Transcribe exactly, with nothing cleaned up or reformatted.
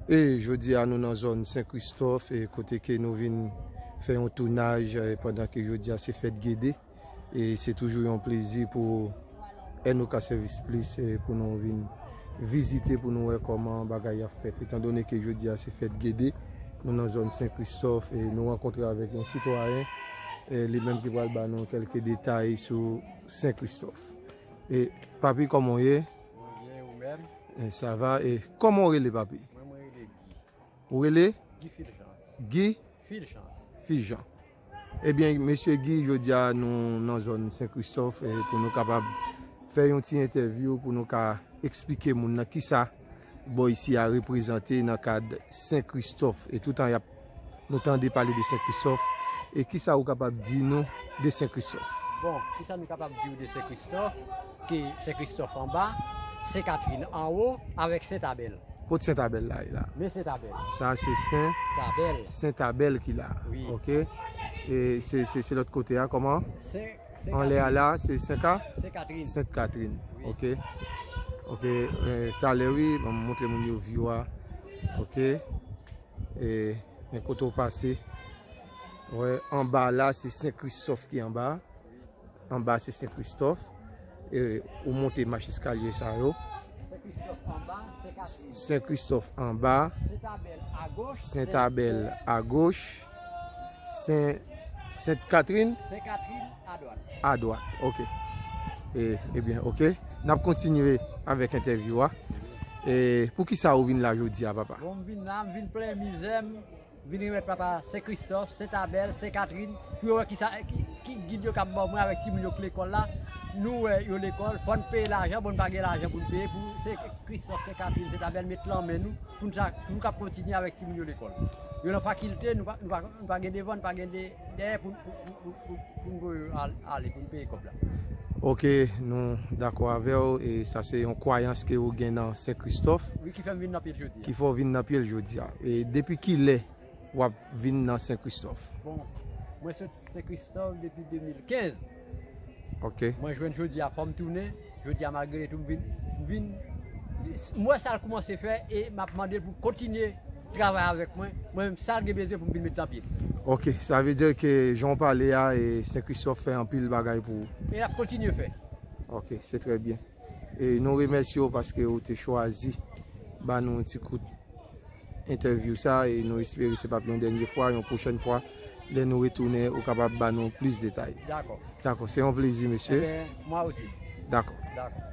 E jodi a nou nan zòn Sen Kristòf, e kote ke nou vin fè yon tounaj, e pandan ke jodi a se fèt Gede. E se toujou yon plezi pou N O K Service Plus, e pou nou vin vizite, pou nou wè kòman bagay ap fèt. Etan done ke jodi a se fèt Gede, nou nan zòn Sen Kristòf, e nou rankontre avèk yon sitwayen, e li menm ki pral ba nou kèlke detay sou Sen Kristòf. E papi, kòman w ye? Mwen byen, ou menm? E sa va. E kòman w rele, papi? Mwen, mwen rele Guy. Ou rele? Guy Filchans. Guy? Filchans. Fijan. Ebyen, mesye Guy, jodi a nou nan zòn Sen Kristòf, e pou nou kapab fè yon ti entèvyou, pou nou ka eksplike moun nan kisa bò isi a reprezante nan kad Sen Kristòf. E toutan y ap, nou tande pale de Sen Kristòf. E kisa ou kapab di nou de Sen Kristòf? Bon, kisa nou kapab di w de Sen Kristòf? Ke Sen Kristòf anba, Sen Katrin anwo, avèk Sent Abèl. Kot Sent Abèl la ye la? Men Sent Abèl. Sa se Sen Abèl. Sent Abèl ki la. Wi. Ok. E se, se, se lòt kote a, kòman? Sen, Sen Anlè a Katrin. La, se Sen Ka? Sen Katrin. Sent Katrin. Wi. Ok. Ok. E, talè, wi, ban m montre moun yo view a. Ok. E, men kote w pase. Wè, anba la, se Sen Kristòf ki anba. Anba se Sen Kristòf. E ou monte mach eskalye sa yo. Sen Kristòf anba, Sen Katrin. Sen Kristòf anba. Sent Abèl agoch. Sent Abèl agoch. Sen, Sent Katrin. Sent Katrin adwat. Adwat, ok. E, ebyen, ok. N ap kontinye avèk entèvyou a. E poukisa ou vin la jodi a, papa? Bon, m vin la, m vin plen mizè m. Vin remèt papa Sen Kristòf, Sent Abèl, Sen Katrin, pou yo wè kisa, ki, ki gid yo kab ba mwen avèk timoun yo k lekòl la. Nou wè yo lekòl, fò n peye lajan, bon, n pa gen lajan pou n peye pou Sen Kristòf, Sen Katrin, Sent Abèl met lan men nou, pou n sa, pou nou kab kontinye avèk timoun yo lekòl. Yo nan fakilte, nou pa, nou pa, nou pa gen devan, nou pa gen de, dèyè pou, pou, pou, pou, pou, pou n voye yo al-, ale, pou n peye kòb la. Ok, nou dakò avè w, e sa se yon kwayans ke ou gen nan Sen Kristòf. Wi, ki fè m vin nan pye l jodi a. Ki fè w vin nan pye l jodi a. E depi kilè w ap vin nan Sen Kristòf? Bon, mwen sot Sen Kristòf depi de mil kenz. Ok. Mwen jwenn jodi a, fò m tounen. Jodi a, malgre tou, m vin, m vin, m wè sa l kòmanse fè e m ap mande l pou l kontinye travay avèk mwen. Mwen menm, sa l gen bezwen pou m vin met nan pye l. Ok, sa vle di ke jan w pale a, e Sen Kristòf fè anpil bagay pou ou. E l ap kontinye fè. Ok, se trè byen. E nou remèsye w paske ou te chwazi ba nou yon ti kout entèvyou sa, e nou espere se p ap yon dènye fwa, yon pwochèn fwa, lè nou retounen, ou kapab ba nou plis detay. Dakò. Dakò, se yon plezi, mesye. Ebyen, mwa osi. Dakò. Dakò.